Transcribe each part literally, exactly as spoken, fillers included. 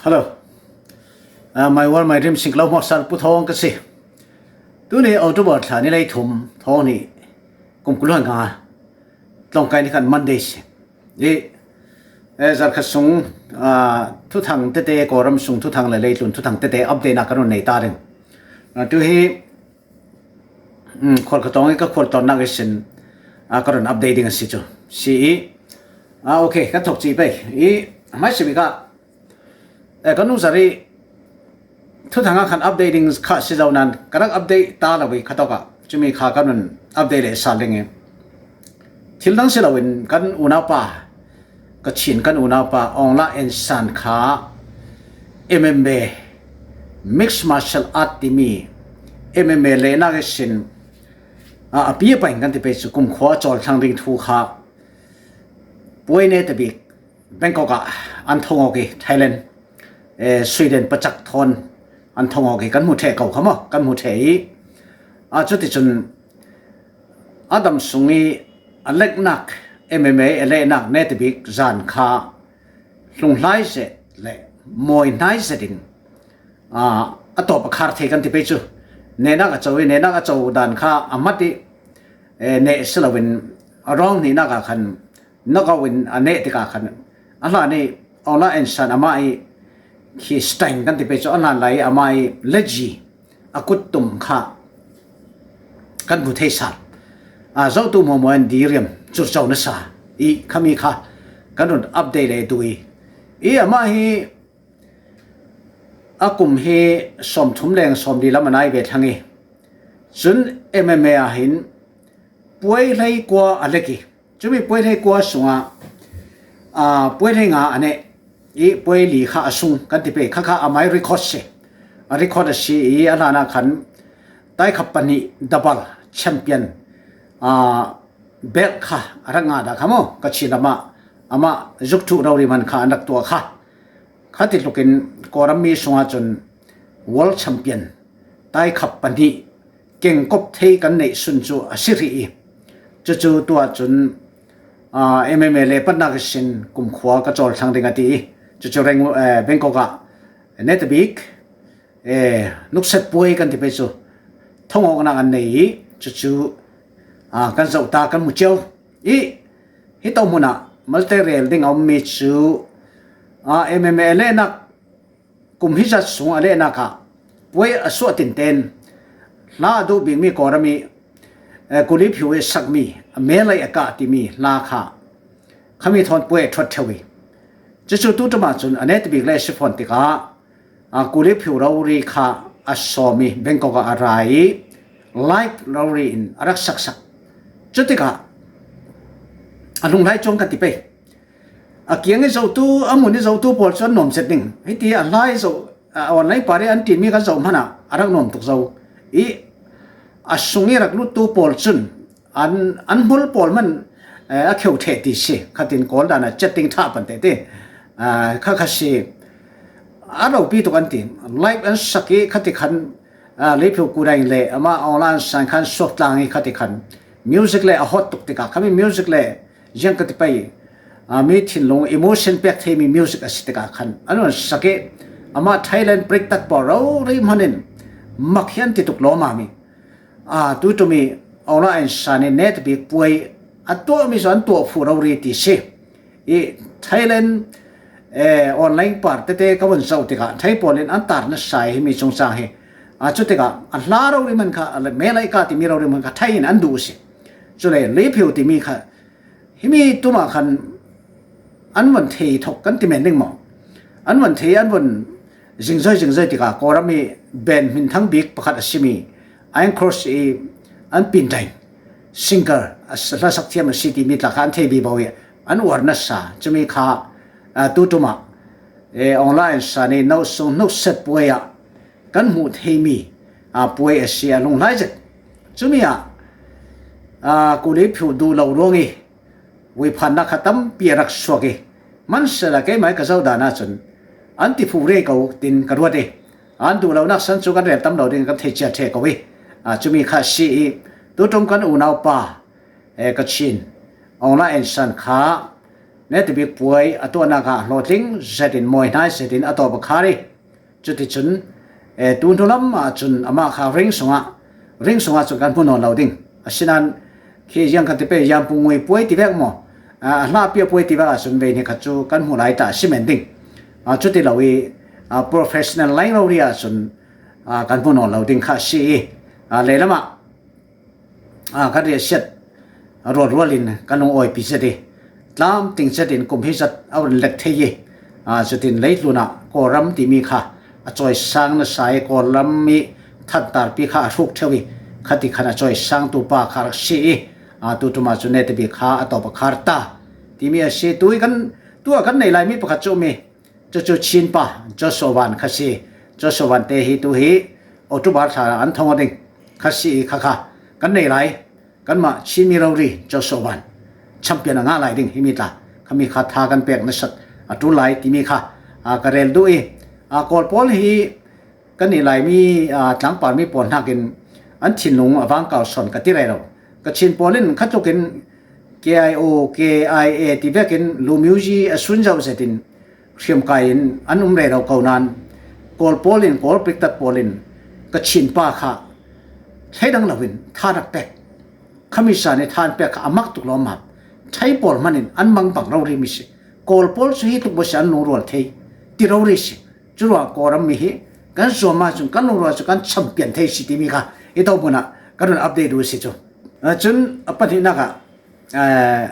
Hello. Uh, my world, my dream, singklo hmawsal Pu Thawng ka si. Tuni October thla ni lei thum, thawng ni kum kul hanga tlawngkai ni khan Monday si. I, eh, zarkhat sung, ah, thuthang tete, Kawlram sung thuthang le leitlun thuthang tete update na ka run nei ta ding. Ah, tu hi, mm, khual ka tawng i ka khual tawn nak i sin, ah, ka run update ding a si chu. Si i, ah, okay, ka thok ci pei. I, mai si mi ka, eh, ka nung zari, thuthang a khan update ding kha si zo nan, ka rak update ta lo i kha tawk a. Cumi kha ka run update le sal ding i. Thil dang si lo in kan unau pa, ka Chin kan unau pa, Aung La N San kha M M A, Mixed Martial Art timi, M M A le nak i sin, a, a pi a pain kan ti pei chu kum khua cawl thlang ding thu kha, puai ne te bik, Bangkok ah an thong awk i, Thailand, eh, Sweden pachak thawn an thong awk i, kan hmu theh ko kha maw, kan hmu theh i. A, chuti chun a dam sung i a leknak, M M A a leknak ne te bik zan kha hlung hlai zet le mawi hnai zet in, a, a tawp a khar thei kan ti pei chu. Nenak a cho i, nenak a cho dan kha a mat i, eh, neh si lo in a round hnihnak a khan knockout in a neh tikah khan a hlan i Aung La N San amah i khi stain kan ti pei chu a hlan lai i amah i leji a kut tum kha kan hmu thei sal. A, zotu hmuahmuah in diriam curco nasa i khami kha kan run update le tu i. I amah hi a kum hi sawmthum leng sawmli lam a nai ve thlang i. Chun M M A ah hin puai hlei kua a lek i. Cumi puai hlei kua sungah, a, puai hlei nga a neh i, puai li kha a sung kan ti pei kha kha amah i record si. A record a si i a hlan a khan tai kha pahnih double champion, a, belt kha a rak ngah dah kha maw, ka Chin lam ah amah zuk thuh rori man kha an rak tuah kha. Kha ti tlukin Kawlram mi sungah chun world champion tai kha pahnih kengkop thei kan neih sun chu a si rih i. Cucu tuah cun, a, M M A le patnak i sin kum khua ka cawl thlang ding a ti i. Cucu reng, eh, Bangkok ah ne te bik, eh, nukset puai kan ti pei cu thong awknak an nei i. Cucu, a, kan zoh ta kan mu cio i. Hi to hmun ah malte rel ding a um mi cu, a, M M A le nak kum hi zat sung a lehnak ah puai a suah tinten hla a duh bikmi Kawlram i, eh, Kuli Phiu i sakmi a melai a kah timi hla kha khami thawn puai a thuat ṭheu i. Cucu tu ṭum ah cun a neh te bik le a si fawn tikah, a, Kuli Phiu rori kha a sawm i Bangkok ah a ra i live rori in a rak saksak. Cutikah a hlung hlai cuang kan ti pei. A kiang i zohtu, a mun i zohtu pawl cu an nuam zet ding. Hiti a hla i zoh, a online par i an ṭinmi kan zoh hmanah a rak nuam tuk zo. I a sung i rak luttu pawl cun an, an hmul pawl man, eh, a kheu ṭheh ti si. Khatin Kawl dan a chatting ṭha pan tete. Ah, kha kha si. A ropi tuk an ti. Live an sak i khati khan, ah, Lee Phyo Kyaw Daw le amah Aung La N San khan suak tlang i khati khan music le a hot tuk tikah khami music le ziang ka ti pei, ah, mi thinlung emotion pek theimi music a si tikah khan an run sak i amah Thailand break tak pawl rori hman in mak hi an ti tuk lawmam i. Ah, tu ṭum i Aung La N San i neh te bik puai a tuahmi cu an tuah fuh rori ti si. I Thailand, eh, online par tete ka vun zoh tikah Thai pawl in an tar nasa i himi cungcang hi. Ah, cutikah a hla rori man kha, a le melai kah timi rori man kha Thai in an duh si. Cule Lee Phyo timi kha himi ṭum ah khan an vun thei thok kan ti men ding maw? An vun thei, an vun zingzoi zingzoi tikah Kawlram i band hminthang bik pakhat a simi Iron Cross i an Pin Daeng singer a s-, hlasak thiam a si timi tla kha an thei vivo i an uar nasa. Cumi kha, ah, tu ṭum ah, eh, Aung La N San i no sung nukset puai ah kan hmuh theimi, ah, puai a si a hlung hlai zet. Cumi ah, ah, Kuli Phiu duh lo ruang i vuiphannak kha tampi a rak suak i, hmansehla keimah i ka zoh dan ahcun an ti fuh rei ko tin ka ruat i, an duh lonak san cu kan rel tam lo ding kan thei cia ṭheh ko i, ah, cumi kha a si i, tu ṭum kan unau pa, eh, ka Chin, Aung La N San kha Netabik puai a tuahnak ah hlawhtling zetin mawi hnai zetin a tawp a khar i, cuticun, eh, tu hnu lam ah cun amah kha ring sungah, ring sungah cun kan hmu nawn lo ding. Asinain khi ziang kan ti pei, Yanpung Ngui puai ti vek maw, ah, a hlahpi a puai ti vek ah cun vei ni khat cu kan hmuh lai ta a si men ding. Ah, cuti lo i, ah, professional line rori ah cun, ah, kan hmu nawn lo ding kha a si i, ah, leilam ah, ah, kan riahsiat rualrual in kan lungawipi zet i, tlamtling zet in kum hi zat a vun let thei i, ah, cutin leitlun ah Kawlram timi kha a cawisang nasa i, Kawlram i thantarpi kha a hruk theu i, khati khan a cawisangtu pa kha a rak si i, ah, tu ṭum ah cun Netabik kha a tawp a khar ta timi a si. Tu i kan, tu ah kan nei laimi pakhat cu a um i, cucu Chin pa Joshua Van kha si. Joshua Van te hi tu hi October thla an thawng aw ding kha si i, kha kha kan nei lai. Kanmah Chinmi rori Joshua Van champion a ngah lai ding himi tla khami kha tha kan pek nasat a ṭul lai timi kha, aa, ka rel duh i, aa, Kawl pawl hi kan i laimi, aa, tlangpar mi pawl hnakin an thinlung a vangkau sawn ka ti rero. Kachin pawl in khatlukin K I O, K I A ti vekin Lu Myu Zi a sun zoh zetin hriamkai in an um rero ko nain, Kawl pawl in, Kawl priktat pawl in Kachin pa kha hleidang loin tha rak pek. Khami sa nih tha an pek kha a mak tuk lawmhmap. Thai pawl hmanin an mangbang rori mi si. Kawl pawl cu hi tuk maw si an lungrual thei ti rori si. Curuang Kawlram mi hi kan zuam ahcun kan lungrual cu kan champion thei si timi kha i to hmun ah ka run update duh si cu. Ah, cun a pahnihnak ah, eh,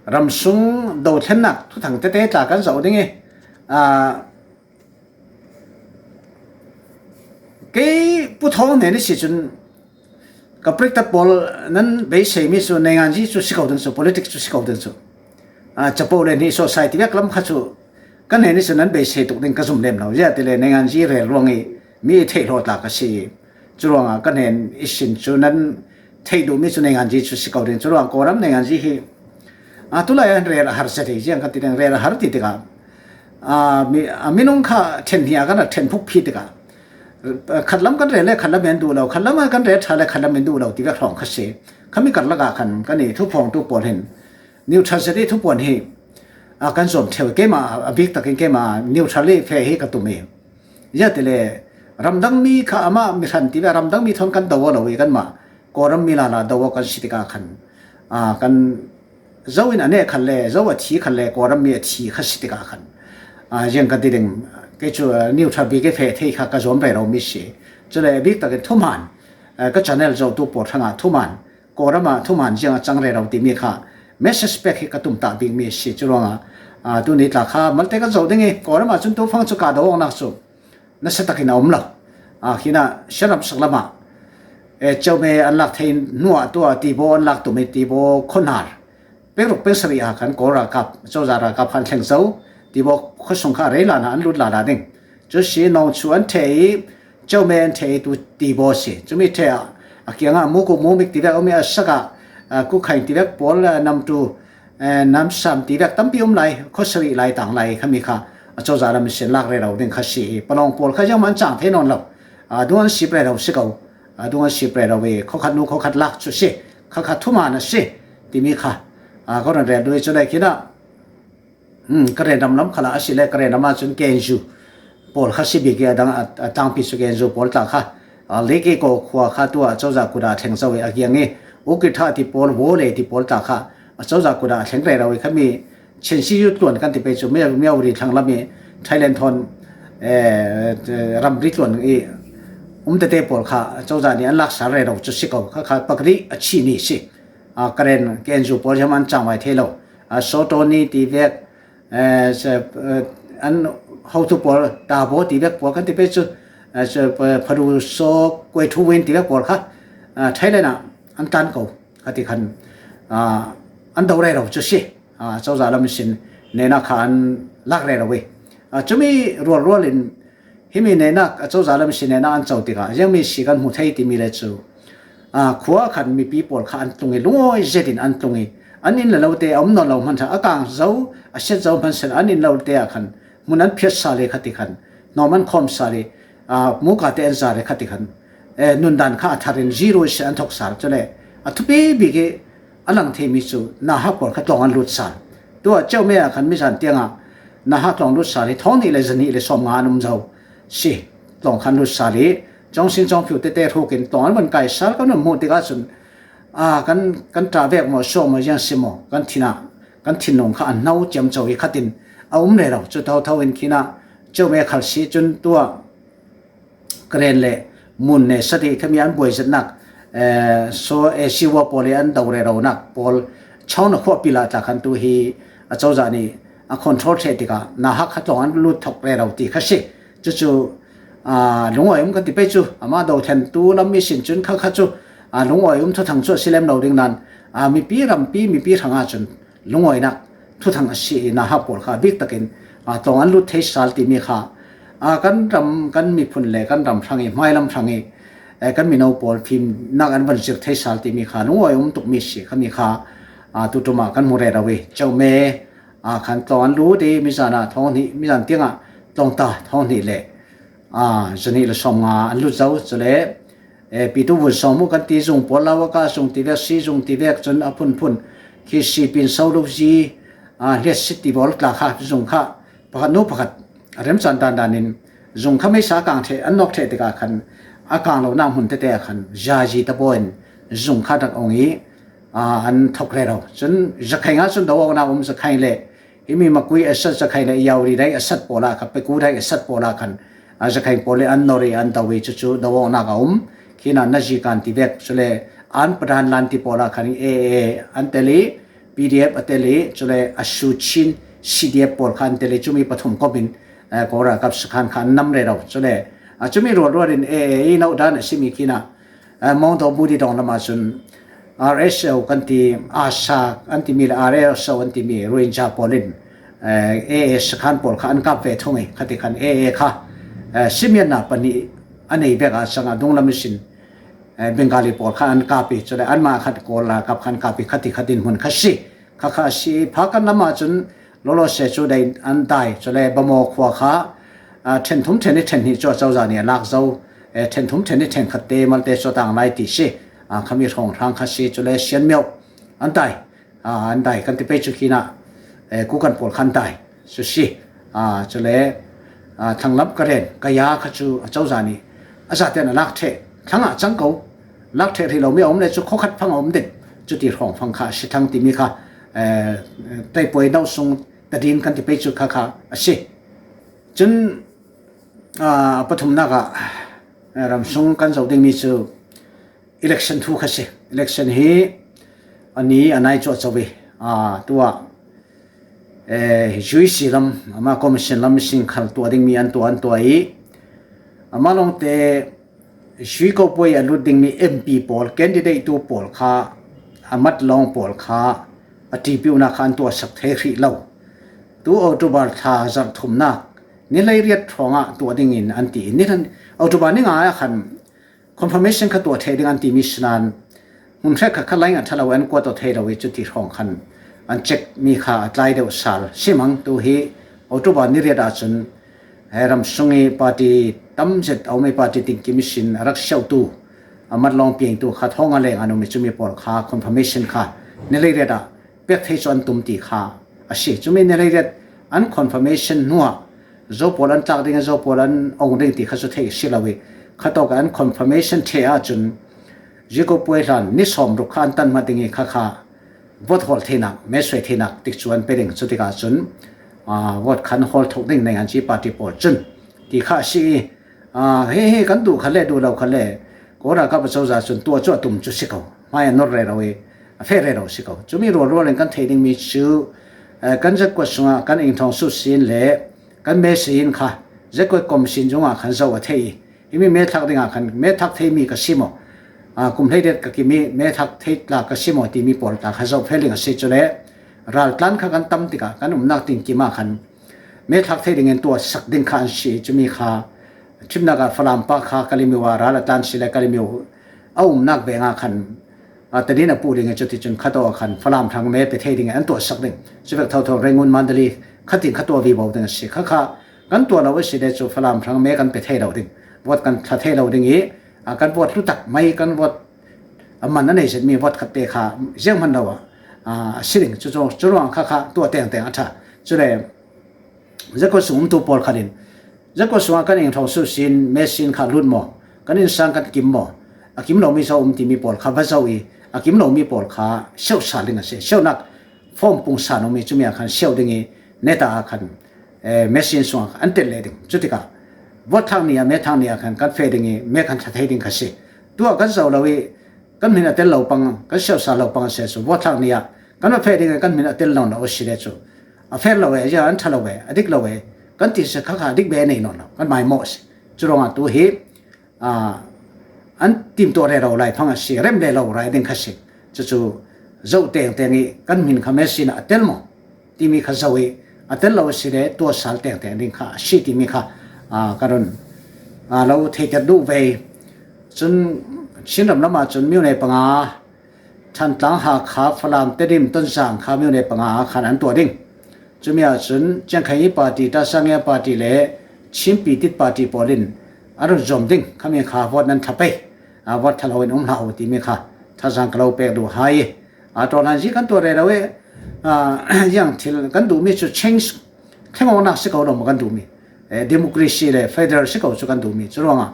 ramsung dothlennak thuthang tete tla kan zoh ding i, ah, kei Pu Thawng hnen i si cun ka priktat pawl nan beiseimi cu neinganzi cu si ko ding cu, politics cu si ko ding cu. Ah, capo le hnih society vek lam kha cu ka hnen i cu nan beisei tuk ding ka zum lem lo. Ziah ti le neinganzi rel ruang i mi i theih hlawh tla ka si i, curuangah ka hnen i sin cu nan theih duhmi cu neinganzi cu si ko ding. Curuang Kawlram neinganzi hi, aa, tulai an rel a har zet hi ziang kan ti ding, rel a har ti tikah, aa, mi, aa, minung kha ṭhen hnih ah kan rak ṭhen phukphi tikah, khatlam kan rel le khatlam in duh lo, khatlam ah kan rel ṭha le khatlam in duh lo ti vek hrawng kha si. Khami karlak ah khan kan i thuphawngtu pawl hin neutral zet i thupuan hi, aa, kan zuam ṭheu. Keimah a bik takin keimah neutral i feh hi ka tum i, ziah ti le ramdang mi kha amah mihran ti ve, ramdang mi thawn kan do aw lo i, kanmah Kawlram mi lala do aw kan si tikah khan, aa, kan Zo in a neh khat le, Zo a thi khat le, Kawlram mi a thi kha si tikah khan, aa, ziang kan ti ding, kei cu, aa, neutral bik i feh thei kha ka zuam rero mi si. Cule bik takin thuman, aa, ka channel zohtu pawl hrangah thuman, Kawlram ah thuman ziang a cang rero timi kha message pek hi ka tumtah bikmi a si. Curuangah, aa, tuni tla kha malte kan zoh ding i, Kawlram ah cun tufang cu kaa do awknak cu nasa takin a um lo. Aa, khinah siaram sak lamah, eh, Ceume an lak thei hnuah tuah Tibaw an lak tum i, Tibaw khuahnar peng ruk peng sarih ah khan Kawl ralkap, Cozah ralkap khan thleng zo, Tibaw khuasung kha a rei lala, an lut lala ding. Cu si Nawngchu an ṭheh i, Ceume an ṭheh i tu Tibaw si. Cumi ṭheh ah a kiangah Muku Mumik ti vek a um i, a sakah, ah, Kukhaing ti vek pawl, ah, Namtu, eh, Namsam ti vek tampi um lai, khuasarih lai tang lai khami kha a Cozah lam sin lak rero ding kha si i, Palawng pawl kha ziangmah an cang thei nawn lo. Ah, dung an sip rero si ko. Ah, dung an sip rero i, khuakhat hnu khuakhat lak cu si, kha kha thuman a si timi kha, ah, ka run rel duh i, cu le khinah, um, ka renram lam khalah a si le, ka renram ah cun K N U pawl kha si bik i, a dang a, a tlangpi cu K N U pawl tla kha, aa, Lekekaw khua kha tuah Cozah kut ah a thleng zo i, a kiang i Ukitha ti pawl, Wole ti pawl tla kha a Cozah kut ah a thleng rero i, khami Chin Shi Yu tluan kan ti pei cu, Mya-, Myawaddy thlang lam i Thailand thawn, eh, ramri tluan i um tete pawl kha Cozah nih an lak sal rero cu si ko, kha kha pakri a chih ni si. Aa, Karen, K N U pawl ziam an cangvai thei lo. Aa, Sawtawni ti vek, eh, se, eh, an hotu pawl, Tabo ti vek pawl kan ti pei cu, eh, se, pa-, Pharu Saw, Kuai Thu Win ti vek pawl kha, ah, Thailand ah an tlan ko, kha ti khan, ah, an do rero cu si. Ah, Cozah lam sin nehnak kha an lak rero i. Ah, cumi rualrual in, himi nehnak, a Cozah lam si nehnak an co tikah ziangmi si kan hmu thei timi le cu, aa, khua ah khan mipi pawl kha an tlung i, lungawi zetin an tlung i, an inn le lote a um nawn lo hmanh kha, a kang zo, a siat zo hmansehla an inn lote ah khan hmun an phiat sal i, kha ti khan hnawm an khawm sal i, aa, muka te an zar i, kha ti khan, eh, nundan kha a thar in zero i si an thok sal. Cule a thupi bik i a lang theimi cu Naha pawl kha tlawng an lut sal. Tua Ceume ah khan mizan tiangah nahak tlawng lut sal hi thawng nih le zanih le sawmnga an um zo si. Tlawng khan lut sal hi Chawngsing Chawngphiu tete hrukin tlawng an van kai sal kan van hmuh tikah cun, aa, kan, kan ṭah vek maw, suak maw, ziang si maw, kan thinah, kan thinlung kha a hno ciamco hi khatin a um rero. Cu thotho in khinah Ceume khal si cun tua Karen le Mun ne Sadi khami an buai zetnak, eh, so, eh, siwa pawl i an do reronak pawl chawng na khuahpi lah tla khan tu hi a cozah nih a control ṭheh tikah nahak kha tlawng an lut thok rero ti kha si. Cucu, ah, lungawi um kan ti pei cu amah do thlen tu lam ihsin cun khakha cu, ah, lungawi um thuthang cu a si lem lo ding nain, ah, mipi rampi, mipi hrangah cun lungawinak thuthang a si i nahak pawl kha a bik takin, aa, tlawng an lut thei sal timi kha, aa, kan ram, kan miphun le kan ram hrang i, hmailam hrang i, eh, kan mino pawl fimnak an van zir thei sal timi kha lungawi um tukmi si khami kha, aa, tuṭum ah kan hmu rero i Ceume, aa, khan tlawng an lut i mizan ah thawng hnih, mizan tiangah tlawngta thawng hnih le, aa, zanih le sawmnga an lut zo. Cule, eh, Pitu Vun Sawm uh kan ti, zung pawl lau a ka zung ti vek, si zung ti vek, cun a phunphun khi si pin so lo zi, aa, hliat si ti pawl tla kha zung kha pakhat hnu pakhat a remcan dandan in zung kha meisa a kang ṭheh, an nawk ṭheh tikah khan a kang lonak hmun tete ah khan zazi tabaw in zung kha rak ong i, aa, an thok rero. Cun zakhaing ah cun do awknak um, zakhaing le himi makui a sat, zakhaing le yauri dai a sat pawl ah kha, peku dai a sat pawl ah khan, aa, zakhaing pawl le an nor i an do i cucu do awknak a um. Khinah nazi kan ti vek, cule an padan lan ti pawl ah khan A A an tel i, P D F a tel i, cule a su chin C D F pawl kha an tel i, cumi pathum kawp in, eh, Kawl ralkap sakhan kha an nam rero. Cule, a cumi rualrual in A A i no dan a simi khinah, eh, Mawngdaw Budi dong lamah cun R S O kan ti, ARSA an timi le R S O an timi Rohingya pawl in, eh, A A sakhan pawl kha an kap ve thung i, khati khan A A kha, eh, simianna pahnih a nei vek ah cang a dunglam ihsin, eh, Bengali pawl kha an kap i, cule anmah khat Kawl ralkap kha an kap i, khati khatin hmun kha si. Khakha a si i, phakan lamah cun lawlaw se cu dai an dai, cule Bamaw khua kha, ah, ṭhen thum ṭhen i ṭhen hnih cu a cozah nih a lak zo, eh, ṭhen thum ṭhen i ṭhen khat te malte cu a tang lai ti si, ah, khami hrawnghrang kha si, cule Sianmyo an dai, ah, an dai kan ti pei cu khinah, eh, Kukan pawl kha an dai cu si, ah, cule, ah, Thanglam Karen, Kaya kha cu a cozah nih a zaten a lak ṭheh, thlangah cang ko, lak ṭheh hrih lomi a um le cu khawkhat fang a um ding, cuti hrawng fang kha a si thlang timi kha, eh, teipuai no sung tadin kan ti pei cu khakha a si. Cun, ah, pathumnak ah, eh, ramsung kan zoh dingmi cu election thu kha si. Election hi a ni a nai cuahco i, aa, tuah, eh, U E C lam, amah commission lam sin khal tuah dingmi an tuah, an tuah i, amah lawngte U E C ko puai a lut dingmi M P pawl, candidate tu pawl kha, a mat lawng pawl kha a ṭipiuhnak kha an tuahsak thei hrih lo. Tu October thla zarh thumnak ni hleiriat hrawngah tuah dingin an ti. Ni hlan, October ni nga ah khan confirmation kha tuah thei ding an timi sinain hmun hrekkhat kha laingat ṭha lo an kuat aw thei lo i, cuti hrawng khan an check mi kha a tlai deuh sal. Simang tu hi October ni riat ahcun he ramsung i party tam zet a um i, party tingkim ihsin a rak siautu, a mat lawng piangtu kha thawng a leng an um i, cumi pawl kha confirmation kha ni hleiriat ah pek thei cu an tum ti kha a si. Cumi ni hleiriat an confirmation hnuah zo pawl an tlak ding, zo pawl an ong ding ti kha cu theih a si lo i, khatawk an confirmation ṭheh ahcun U E C ko puai hlan ni sawmruk kha an tan hmat ding i, khakha vote hawl theinak, mehsuai theinak tikcu an pe ding. Cutikah cun, aa, vote khan hawl thok ding nei an ci party pawl cun ti kha a si i, aa, hi, hi kan duh kha le, duh lo kha le, Kawl ralkap a cozah cun tuah cu a tum cu si ko, hmai a nor rero i a feh rero si ko. Cumi rualrual in kan theih dingmi cu, eh, kan Z kuat sungah kan ingthawng susin le kan mehsuai in kha Z kuat commission cungah khan zoh a theih i, himi methlak dingah khan methlak theimi ka si maw? Aa, kum hleiriat ka kim i methlak thei tla ka si maw timi pawl tla kha zoh fel ding a si. Cule raltlan kha kan tam tikah kan umnak tingkim ah khan methlak thei dingin tuahsak ding kha an si. Cumi kha ṭhimnak ah Falam pa kha Kalemyo ah ral a tlan si le Kalemyo a umnak veng ah khan, aa, tadin a puh ding i, cuticun khatawk ah khan Falam hrang me pe thei dingin an tuahsak ding. Cuvek thotho Rangoon, Mandalay khatin kha tuah vivo ding a si. Khakha kan tuah lo a si le cu Falam hrang me kan pe thei lo ding, vote kan thla thei lo ding i, aa, kan vote hlu tak mai, kan vote a man a nei zetmi vote khat te kha zianghman lo ah a si ding. Cucu curuang kha kha tua tengteng a ṭha. Cule zakua sung umtu pawl khatin zakua sungah kan ing thawng su sin me sin kha lut maw, kan innsang kan kim maw, a kim lomi zo um timi pawl kha va zo i, a kim lomi pawl kha siauhsal ding a si. Siauhnak form pungsan um i, cumi ah khan siauh ding i, neta ah khan me sin sungah an tel leh ding. Cutikah vote thlak ni ah, me thlak ni ah khan kan feh ding i, me kan thla thei ding kha si. Tuah kan zo lo i, kan hmin a tel lo pang, kan siauhsal lo pang a si cu, vote thlak ni ah kan va feh ding i, kan hmin a tel nawn lo a si le cu, a fair lo e, a ṭha lo e, a dik lo e, kan ti si kha kha a dik ve nei nawn lo, kan maimawh a si. Curuangah tu hi an timtuah rero lai phang a si, rem le lo rai ding kha si. Cucu zoh tengteng i kan hmin kha me sin ah a tel maw timi kha zoh i, a tel lo a si le tua sal tengteng ding kha a si timi kha ka run lo theiter duh ve. Cun Chin ram lamah cun myone panga, Thantlang, Hakha, Falam, Tedim, Tonzang kha myone panga khan an tuah ding. Cumi ah cun Ciangkhayi party, Tasangya party le Chin Pitit party pawl in a run zuam ding. Khami kha vote nan thla pei, vote thla lo in um hlah u timi kha thazaang ka lo pek duh hai. Aa, tawlhanzi kan tuah rero e, aa, ziang thil kan duhmi cu change, thlengawknak si ko lo maw kan duhmi? Eh, democracy le federal si ko cu kan duhmi. Curuangah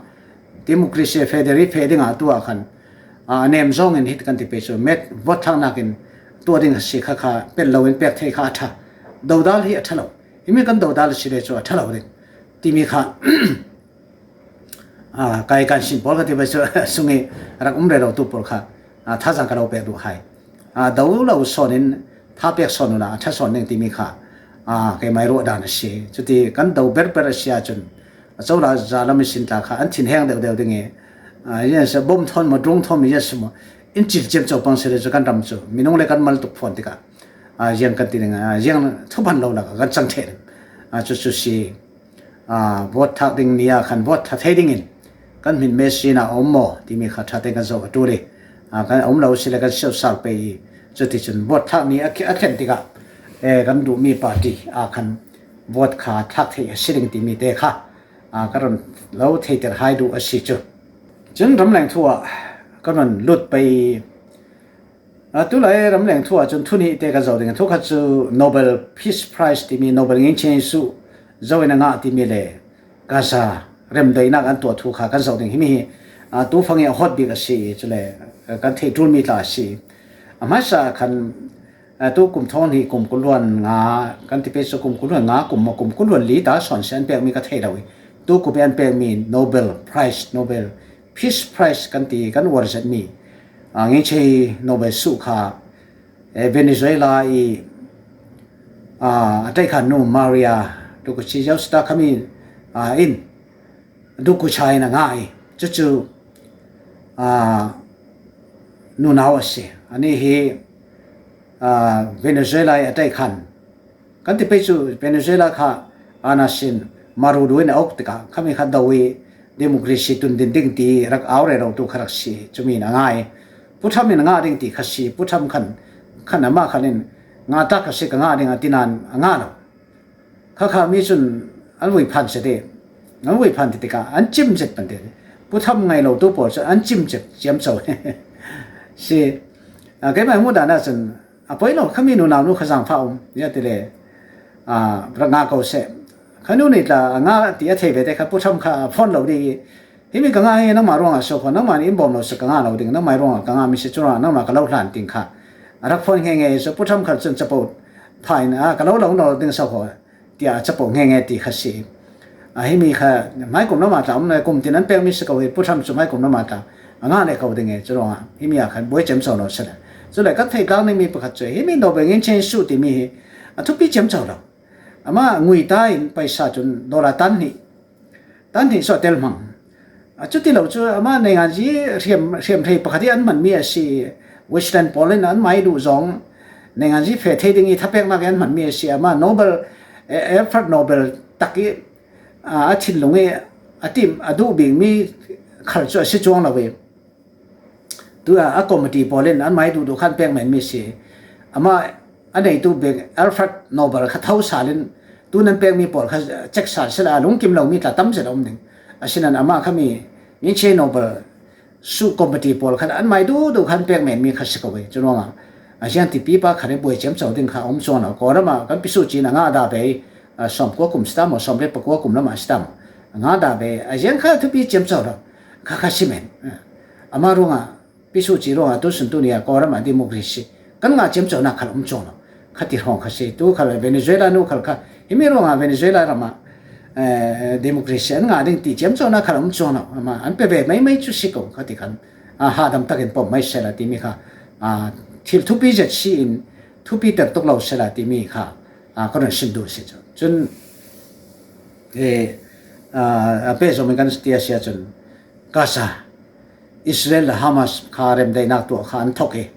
democracy federal i feh dingah tu ah khan, aa, a nem zawngin hiti kan ti pei cu, met vote thlaknak in tuah ding a si kha kha pel lo in pek thei kha a ṭha. Dodal hi a ṭha lo. Himi kan dodal a si le cu a ṭha lo ding timi kha, aa, kai kan sin pawl ka ti pei cu sung i rak um rero tu pawl kha, aa, thazaang ka lo pek duh hai. Aa, do lo sawn in tha pek sawn uhla a ṭha sawn ding timi kha, aa, keimah i ruah dan a si. Cuti kan do berber a si ahcun a cola za lam i sin tla kha an thinheng deuhdeuh ding i, aa, ziang si bom thawn maw, drone thawn mi ziang si maw, in cil ciamco pang si le cu kan ram cu minung le kan mal tuk fawn tikah, aa, ziang kan ti ding, aa, ziang thuphan lo lakah kan cang ṭheh ding, aa, cucu si. Aa, vote thlak ding ni ah khan vote thla thei dingin kan hmin me sin ah a um maw timi kha ṭha tein kan zoh a ṭul i, aa, kan a um lo si le kan siauhsal pei i, cuticun vote thlak ni a khi-, a thlen tikah, eh, kan duhmi party ah khan vote kha thlak thei a si ding timi te kha, aa, ka run lo theiter hai duh a si cu. Cun ramleng thu ah ka run lut pei i, Aa, tulai ramleng thu ahcun thu hnih te kan zoh ding. Thu khat cu Nobel Peace Prize timi, Nobel Ngeicheng Suh zo in a ngah timi le Gaza remdaihnak an tuah thu kha kan zoh ding. Himi hi, aa, tu fang i a hot bik a si i, cule, aa, kan theih ṭulmi tla a si. A hmaisa ah khan, aa, tu kum thawng hnih kum kul hluan nga, kan ti pei cu kum kul hluan nga kum maw, kum kul hluan li ta sawn si an pekmi ka thei lo i, tu kum i an pekmi Nobel Prize, Nobel Peace Prize kan ti, kan uar zetmi, aa, Ngeicheng Nobel Suh kha, eh, Venezuela i, aa, a ṭaikhan nu Maria Dukuchi Yoshida khami, aa, in Dukucha in a ngah i, cucu, aa, nunau a si. Anih hi, aa, Venezuela i a ṭaikhan kan ti pei cu Venezuela kha ana sin, Maduro in a uk tikah khami kha do i democracy tun din ding ti rak au rero tu kha rak si, cumi in a ngai. Pu Trump in a ngah ding ti kha si, Pu Trump khan, khan amah khan in ngah tak ka si, ka ngah ding a ti nain a ngah lo. Kha kha mi cun an vui phan si ti, an vui phan ti tikah an cim zet pan ti. Pu Trump ngai lo tu pawl cu an cim zet ciamco si. Aa, keimah hmuh dan ahcun, a poi lo, khami nunau nu kha zaangfah um, ziah ti le, aa, rak ngah ko seh. Kha nu nih tla a ngah ti a thei ve te kha Pu Trump kha a phone lo dih i, himi ka ngah hi nangmah ruangah so kho, nangmah nih in bawm lo si ka ngah lo ding, nangmah ruangah ka ngah mi si, curuangah nangmah ka lo hlan ding kha a rak phone ngeingei i, so Pu Trump kha cun capo pha in, aa, ka lo lo lo ding so kho, tiah a capo ngeingei ti kha si. A himi kha hmaikum lamah tla um le kum tin an pekmi si ko i, Pu Trump cu hmaikum lamah tla a ngah le ko ding i, curuangah himi ah khan buai ciamco lo si le. Cule kan theih tlak ningmi pakhat cu himi Nobel Ngeicheng Suh timi hi a thupi ciamco lo. Amah ngui ta in paisa cun dollar tan hnih, tan hnih cu a tel hmang. A cuti lo cu amah neinganzi hriam, hriamhrei pakhat hi an hmanmi a si. Western pawl in an mai duh zong neinganzi feh thei ding i thapeknak i an hmanmi a si. Amah Nobel, eh, Alfred Nobel tak i, aa, a thinlung i a tim, a duh bikmi khal cu a si cuang lo i, tu a, a committee pawl in an mai duhduh khan pek menmi si. Amah a neitu bik Alfred Nobel kha tho sal in tu nan pekmi pawl kha cek sal si la, a lungkim lomi tla tam zet a um ding. Asinain amah khami Ngeicheng Nobel Suh committee pawl khan an mai duhduh khan pek menmi kha si ko ve. Curuangah A ziang ti pipa khat i buai ciamco ding kha om cuang lo. Kawlram ah kan pisu cin a ngah dah bei, a, sawmkua kum si tam maw, sawmriat pakua kum lamah si tam. A ngah dah bei, a ziang kha thupi ciamco lo. Kha kha si men. Ama ruangah, pisu ci ruangah tu sun tu ni a Kawlram ah democracy kan ngah ciamco nak khal om cuang lo. Kha ti hrawng kha si, tu khal Venezuela nu khal kha, himi ruangah Venezuela ram ah, eh, democracy an ngah ding ti ciamco nak khal om cuang lo. Ama an pe ve mai mai cu si ko, kha ti khan, a, hadam takin pom mai sela timi kha, a, thil thupi zet si in, thupi ter tuk lo sela timi kha, a, ka run sim duh si cu. Cun, eh, a, a pehzom in kan ti a si ahcun, Gaza, Israel le Hamas kha remdaihnak tuah kha an thok i,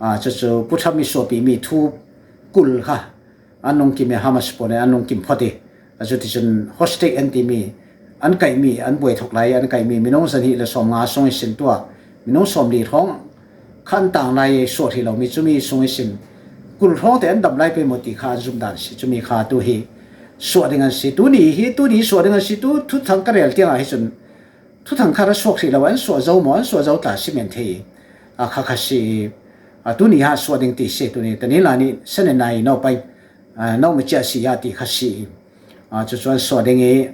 a, cucu puṭham i suahpimi thu kul kha an lungkim i, Hamas pawl in an lungkim phot i, a, cuticun hostage an timi, an kaihmi, an buai thok lai i an kaihmi minung zahnih le sawmnga sung ihsin tuah, minung sawmli hrawng kha an tang lai i suah hrih lomi cumi sung ihsin kul hrawngte an dam lai pei maw ti kha an zumh dan a si. Cumi kha tu hi suah ding an si. Tuni hi, tuni suah ding an si. Tu thuthang ka rel tiangah hi cun thuthang kha ra suak hrih lo, an suah zo maw, an suah zo ta si men thei i, a, kha kha si i, a, tuni ha suah ding ti si. Tuni tani la nih sanenai no pai, a, no macia si ya ti kha si i, a, cucu an suah ding i,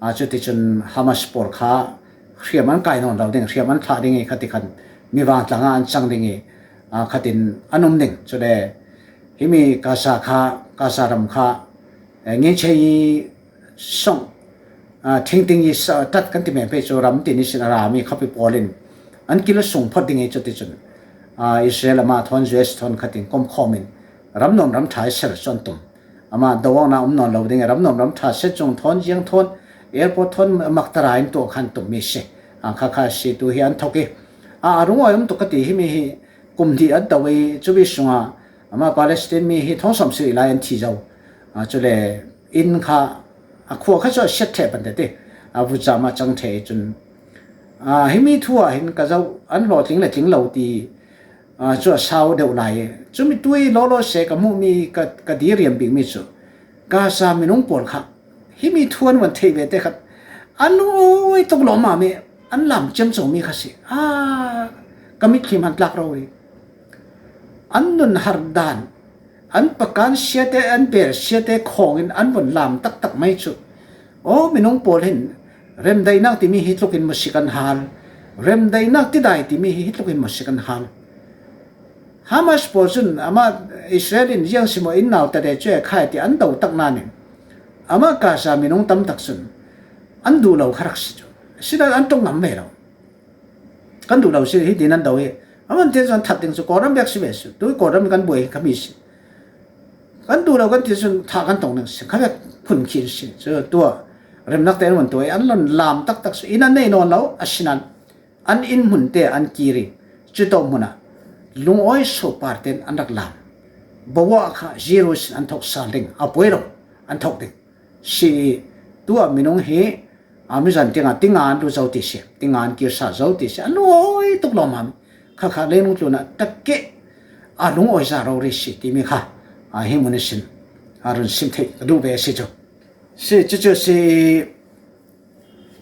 a, cuticun Hamas pawl kha hriam an kai nawn lo ding, hriam an thlah ding i, khatikhan mi vantlang ah an cang ding i, a, khatin an um ding. Cule himi Gaza kha, Gaza ram kha, eh, nginchei i song, a, thingting i sa, tat kan ti men pei cu ram tin ihsin a rami khapi pawl in an kil a sung phot ding i cuticun, a, Israel amah thawn U S thawn khatin komkhawm in ram nuam ram ṭha i ser cu an tum. Amah doawknak um nawn lo ding i ram nuam ram ṭha set cung thawn ziang thawn airport thawn maktara in tuah khan tummi si. A, kha kha si tu hi an thok i, a, a rungawi um tuk ka ti himi hi kum hnih an do i cumi sungah amah Palestine mi hi thawng sawm si lai an thi zo. A, cule inn kha a khua kha cu a siat ṭheh pante ti, a, vucam a cang ṭheh i cun, a, himi thu ah hin ka zoh an hlawhtling le tling lo ti, a, cu a sau deuh lai. Cumi tui lawlaw se ka hmuhmi, ka, ka diriam bikmi cu Gaza minung pawl kha himi thu an van theih ve te khat an uai tuk lawmmam i an lam ciamcomi kha si. A, ka mitthli hman tlak ro i an nun har dan, an pakan siate, an bel siate khawngin an vun lam taktak mai cu. Aw, minung pawl hin remdaihnak timi hi tlukin musik an hal, remdaihnak tidai timi hi tlukin musik an hal. Hamas pawl cun amah Israel in ziang si maw in nau tade cu e khai ti an do tak nain amah Gaza minung tam tak cun an duh lo kha rak si cu. Sinan an ṭong ngam ve lo. Kan duh lo si hi tin an do i, a man tian cun that ding cu Kawlram bek si ve si. Tu Kawlram kan buai hi khami si. Kan duh lo kan ti cun thah kan tong ding si. Kha bek phun khi si. Cu tuah remnak te an van tuah i an lon lam taktak si. Inn an nei nawn lo, asinain an inn hmun te an kir i, cuto hmun ah lungawi sopar tein an rak lam. Bawa kha zero sin an thok sal ding, a puai lo an thok ding. Si i tuah minung hi, a, mizan tiangah tinga an lut zo ti si, tinga an kir sal zo ti si, a lungawi tuk lawmmam. Kha kha leilung tlunah takeh a lungawi za rori si timi kha, a, hi mun ihsin a run sim theih ka duh ve a si cu. Si cucu si i,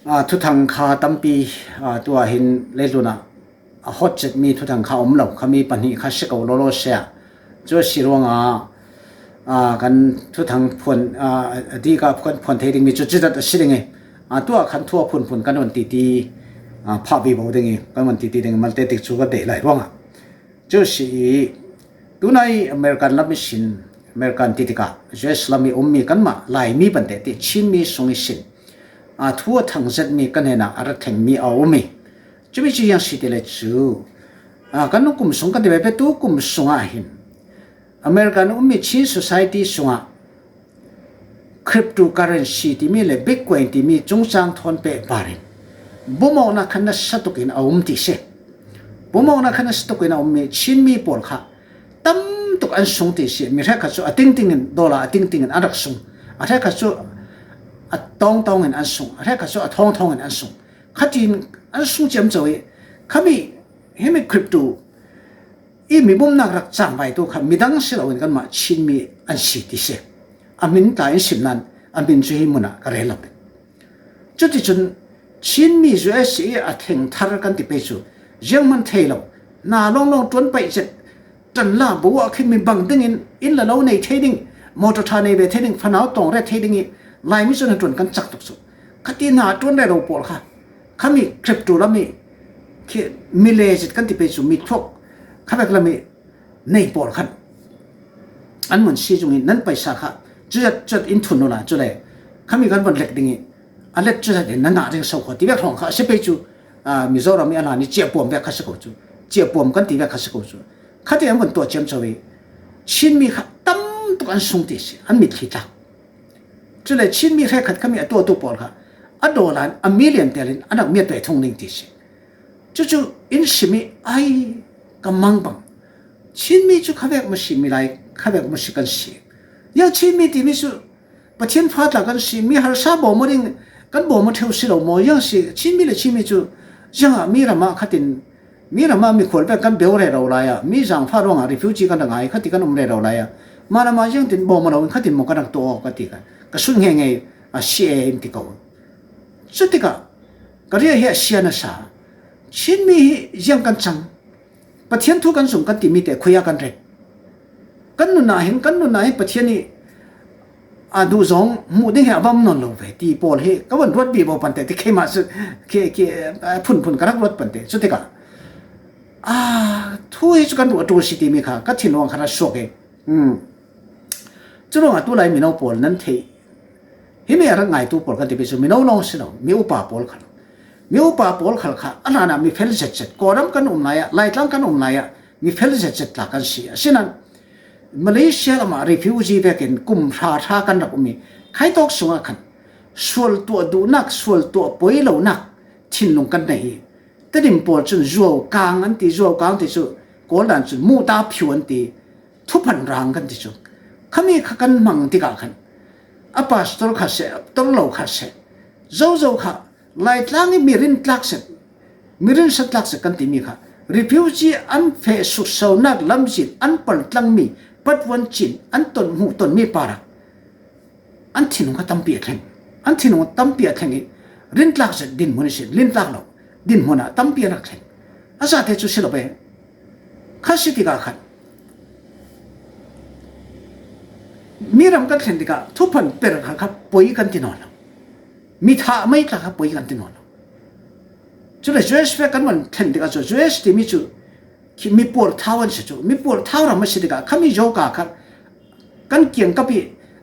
a, thuthang kha tampi, a, tuah hin leitlunah a hot cetmi thuthang kha a um lo, khami pahnih kha si ko lawlaw si ah. Cu a si ruangah, a, kan thuthang phuan, a, a dik ah kan phuan thei dingmi cu citat a si ding i, a, tuah khan thu a phunphun kan van titi, a, phah vivo ding i, kan van titi ding i malte tik cu ka deih lai ruangah. Cu si i, tunai American lam ihsin, American ti tikah U S lam i ummi kanmah Laimi pante ti Chinmi sung ihsin, a, thu a thang zetmi kan hnenah a ra thlengmi a um i, cumi cu ziang si ti le cu, a, kan kum sung kan ti ve pe tu kum sungah hin American ummi Chin society sungah cryptocurrency timi le Bitcoin timi cungcang thawn pehpar in bawmawknak kha nasa tukin a um ti si. Bawmawknak kha nasa tukin a ummi Chinmi pawl kha tam tuk an sung ti si. Mi hrekkhat cu a tingting in, dollar a tingting in an rak sung. A hrekkhat cu a tawngtawng in an sung. A hrekkhat cu a thawngthawng in an sung. Khatin an sung ciamco i, khami, himi crypto i mi bumnak rak cangvaitu kha midang si loin kanmah Chinmi an si ti si. A hmin tla in sim nan a hmin cu hi munah ka rel lo ding. Cuticun Chinmi U S i a thengthar kan ti pei cu zianghman thei lo, hna lawnglawng ṭuan paih zet, Tan la bo a khi mi bang dingin inn le lo nei thei ding, motor ṭha nei ve thei ding, fanau tawng ret thei ding hi, Laimi chun a ṭuan kan chak tuk chu. Khati hna a ṭuan rero pawl kha, khami crypto lam hi khi mi legit kan ti pei chu, mi thuak khavek lam hi nei pawl khan an mun si zung hi nan paisa kha chuzat chuzat in thun nula chule khami kan von lek ding hi a let chuzat in na ngah ding so kho ti vek hrawng kha a si pei chu. Mizoram hi a hlan hi chiahpuam vek kha si ko chu, chiahpuam kan ti vek kha si ko chu. Khati an von tuah chiam cho hi Chin mi kha tam tuk an sung ti si, an mitthli tlak. Chule Chin mi hre khat khami a tuahtu pawl kha a dollar a million telin a nak miat ve thung ding ti si. Chu chu in si mi ai ka mang bang. Chin mi chu khavek ma si mi lai, khavek ma si kan si. Yang Chin mi ti mi chu Pathian fa tla kan si, mi harsa bawm ding kan bawm theu si lo maw? Yang si, Chin mi le Chin mi chu yang a mi rama khatin mi rama mi khual vek kan beu rero lai a, mi zangfa ruangah refugee kan ra ngai khati kan um rero lai a, ma rama yang tin bawm lo in khatin maw kan rak tuah aw ka ti kan ka sun nge nge a si e in ti ko. Chutika ka ria hi a sia na sa. Chin mi hi yang kan chang. Pathian thu kan zum kan ti mi te khuia kan ret. Kan nunah hin, kan nunah hin Pathian hi a duh zawng hmuh ding hi a vam nawn lo ve ti pawl hi ka van ruat bik bo pante ti keimah chu ke, ke, a phun phun ka rak ruat pante. Chutika a thu hi chu kan ruah tul si ti mi kha ka thinlung kha ra suak e. Churuangah tulai mino pawl nan theih hi mi a rak ngaitu pawl kan ti pei chu mino lawng si lo, mi upa pawl kha lo. Mi upa pawl khal kha a hlanah mi fel zet zet, Kawlram kan um lai ah, Laitlang kan um lai ah mi fel zet zet tla kan si. Asinan Malaysia lamah refugee vekin kum hra hra kan rak um i, khaitawk sungah khan sual tuah duhnak, sual tuah poi lonak thinlung kan nei hi. Tedim pawl cun zuau kang an ti, zuau kang ti cu Kawl dan cun muhta phiu an ti, thuphan rang kan ti cu. Khami kha kan hmang tikah khan a pastor kha seh, a pastor lo kha seh, zozo kha Laitlang i mi rintlak seh, mi rinsatlak seh kan timi kha refugee an feh suksonak lamzin an paltlangmi patvuan cin an ton hmuh tonmi parah an thinlung kha tampi a thleng. An thinlung tampi a thleng i rintlak zet dinhmun i si, rintlak lo dinhmun ah tampi a rak thleng. A zate cu si lo ve. Kha si tikah khan mi ram kan thlen tikah thuphan per kha kha poi kan ti nawn lo. Mi thah mai tla kha poi kan ti nawn lo. Cule Jewish fe kan van thlen tikah cu Jewish timi cu khi mi puar thau an si cu, mi puar thau ram a si tikah khami yoga kha kan kiangkap i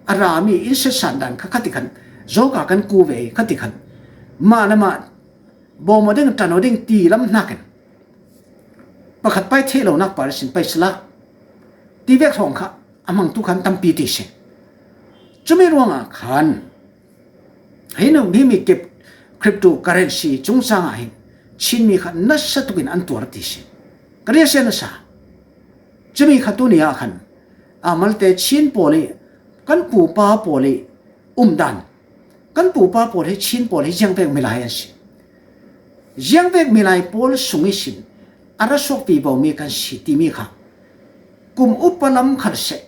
a rami in setsan dan kha khati khan yoga kan ku ve i khati khan mah le mah bawm aw ding, ṭan aw ding ti lam hnakin pakhat pai theih lonak par sin pai sila ti vek hrawng kha a hmangtu khan tampi ti si. Cumi ruangah khan hei no himi kip cryptocurrency cungcangah hin Chinmi kha nasa tukin an tuar ti si. Ka riahsiat nasa. Cumi kha tuni ah khan a malte Chin pawl i kan pupa pawl i umdan, kan pupa pawl hi Chin pawl hi ziangvek milai an si. Ziangvek milai pawl sung ihsin a ra suak vivo mi kan si timi kha kum upa lam khal seh,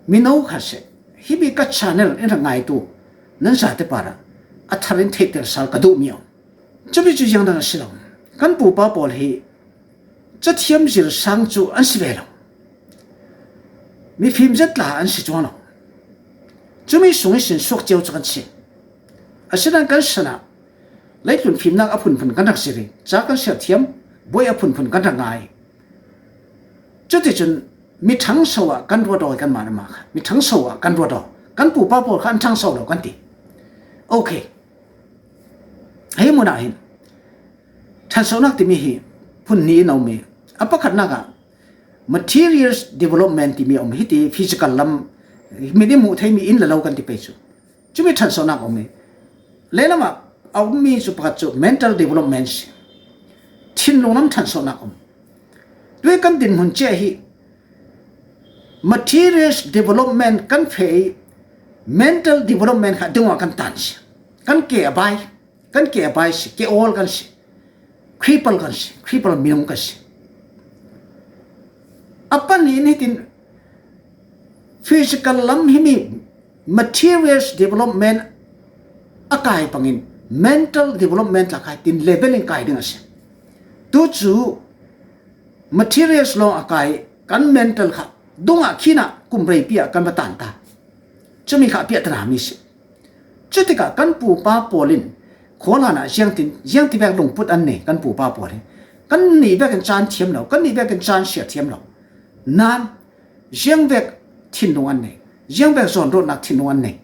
mino kha seh, himi ka channel in rak ngaitu nan zate parah a thar in theihter sal ka duhmi a um. Cumi cu ziangdang a si lo. Kan pupa pawl hi cathiam zir sang cu an si ve lo. Mifim zet tla an si cuang lo. Cumi sung ihsin suak cio cu kan si. Asinan kan sanah leitlun fimnak a phunphun kan rak zir i ca kan serthiam buai a phunphun kan rak ngai. Cuticun mi ṭhangso ah kan ruat aw i kanmah le mah kha mi ṭhangso ah kan ruat aw. Kan pupa pawl kha an ṭhangso lo kan ti. Okay. Hei munah hin ṭhansonak timi hi phun hnih in a um i a pakhatnak ah materials development timi a um, hiti physical lam, mit i hmuh theimi inn le lo kan ti pei cu. Cumi ṭhansonak a um i leilamah a ummi cu pakhat cu mental development si, thinlung lam ṭhansonak a um. Tui kan dinhmun cia hi materials development kan feh i mental development kha dingah kan tan si. Kan ke a bai, kan ke a bai si, ke awl kan si, cripple kan si, cripple minung kan si. A pahnih in hitin physical lam himi materials development a kai pangin mental development la kai tin level in kai ding a si. Tu cu materials lawng a kai kan mental kha dungah khinah kum reipi ah kan va tan ta. Cumi kha a piahtana mi si. Cutikah kan pupa pawl in khualanah ziangtin ziangti vek lungput an nei kan pupa pawl hi. Kan nih vekin caan thiam lo, kan nih vekin caan sia thiam lo. Nan ziang vek thinlung an nei, ziang vek zawnruatnak thinlung an nei.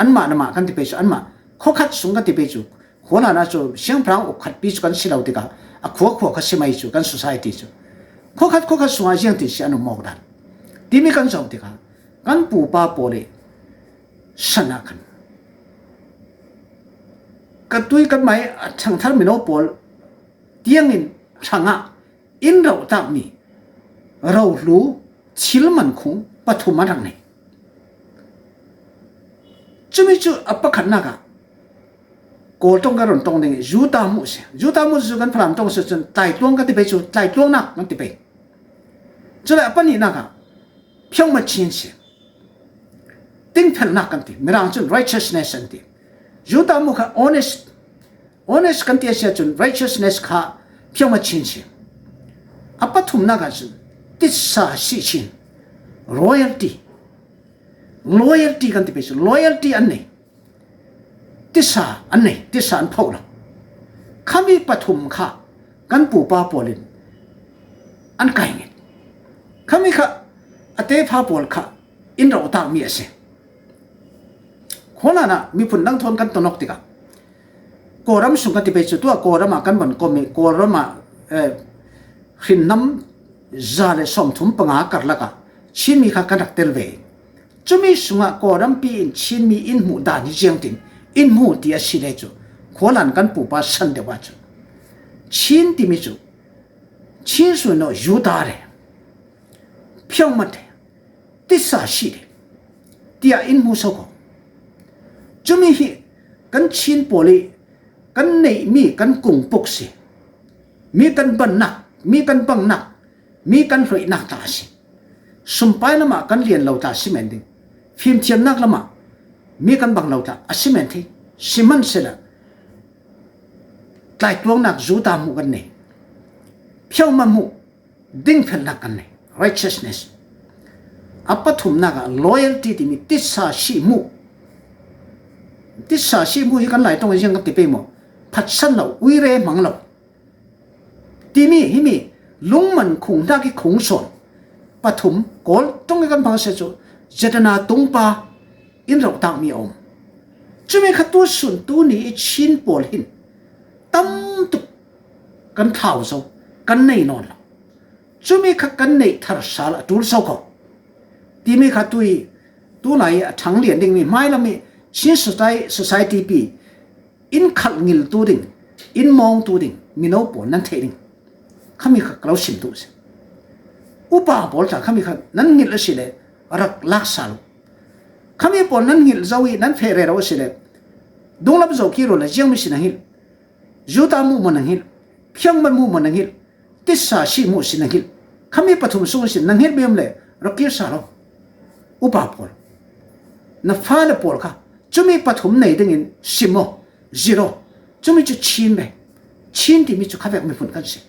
Anmah namah kan ti pei cu anmah khuakhat sung kan ti pei cu khualanah cu siangpahrang uk khatpi cu kan si lo tikah a khuakhua kha si mai cu kan society cu khuakhat khuakhat sungah ziangtin si an um awk dan timi kan zoh tikah kan pupa pawl i sanah khan ka tui kan mai a thangthar mino pawl tiangin hrangah in rohtakmi rohlu thil mankhung pathum an rak nei. Cumi cu a pakhatnak ah Kawl ṭong ka run ṭong ding i Juda hmuh si. Juda hmuh cu kan Falam ṭong si cun tlaitluang kan ti pei cu tlaitluangnak kan ti pei. Cule a pahnihnak ah phiangmachin si. Tingphelnak kan ti. Mirang cun righteousness an ti. Juda hmuh kha honest, honest kan ti a si ahcun righteousness kha phiangmachin si. A pathumnak ah cun titsa sihchin, royalty, loyalty kan ti pei cu loyalty an nei. Tisa an nei, tisa an phoh lo. Khami pathum kha kan pupa pawl in an kai ngit. Khami kha a tefa pawl kha in rohtakmi a si. Khualanah miphun dang thawn kan tonawk tikah Kawlram sung kan ti pei cu tuah Kawlram ah kan van kom i Kawlram ah, eh, hrinnam za le sawmthum panga karlak ah Chinmi kha kan rak tel ve. Cumi sungah Kawlrampi in Chinmi in hmuh dan hi ziangtin in hmu ti a si le cu khualan kan pupa san deuh ah cu Chin timi cu Chin sui no Juda le phiangmat le tisa si le tiah in hmu so ko. Cumi hi kan Chin pawl i kan neihmi kan kungpuk si. Mi kan bannak, mi kan bangnak, mi kan hloihnak ta a si. Sumpai lamah kan lian lo ta a si men ding. Fimthiamnak lamah mi kan bang lo ta a si men thei. Sihmanhsehla tlaitluangnak Juda hmuh kan nei. Phiangmat hmuh dingfelnak kan nei. Righteousness. A pathumnak ah loyalty timi tisa si hmuh. Tisa si hmuh hi kan Lai ṭong ziang kan ti pei maw? Phatsan lo, uire hmang lo. Timi himi lungman khung hnak i khung sawn pathum Kawl ṭong i kan hmang a si cu zatana tungpa in rohtakmi a um. Cumi kha tu sun tu ni i Chin pawl hin tam tuk kan thlau zo, kan nei nawn lo. Cumi kha kan neih thar sal a ṭul so ko. Timi kha tu i tu lai i a ṭhang lian dingmi hmailam i Chin society, society pi in khalh ngiltu ding, in mawngtu ding, mino pawl nan theih ding. Khami kha ka lo sim duh si. Upa pawl tla khami kha nan ngilh a si le rak lak sal uh. Khami pawl nan ngilh zo i nan feh rero a si le dunglam zo ki ro le ziangmi si nan ngilh. Juda hmuhmaw nan ngilh. Phiangmat hmuhmaw nan ngilh. Tisa si hmuh si nan ngilh. Khami pathum sung si nan ngilh mi um le rak kir sal uh. Upa pawl. Na fale pawl kha cumi pathum nei dingin sim aw, zir aw. Cumi cu Chin ve. Chin timi cu khavek miphun kan si.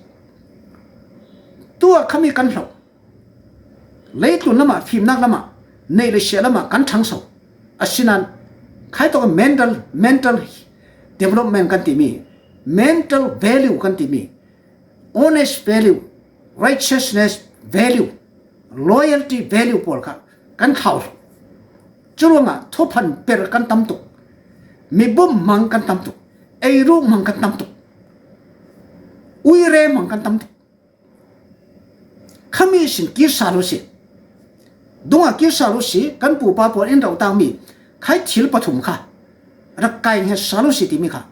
Tuah khami kan hloh. Leitlun lamah, fimnak lamah, neih le siah lamah kan ṭhangso. Asinain khai tawk mental, mental development kan timi, mental value kan timi, honest value, righteousness value, loyalty value pawl kha kan thlau. Curuangah thuphan per kan tam tuk, mibum hmang kan tam tuk, eiruk hmang kan tam tuk, uire hmang kan tam tuk. Khami sin kir sal uh si. Dungah kir sal uh si, kan pupa pawl in rohtakmi khai thil pathum kha rak kai ngiat sal uh si timi kha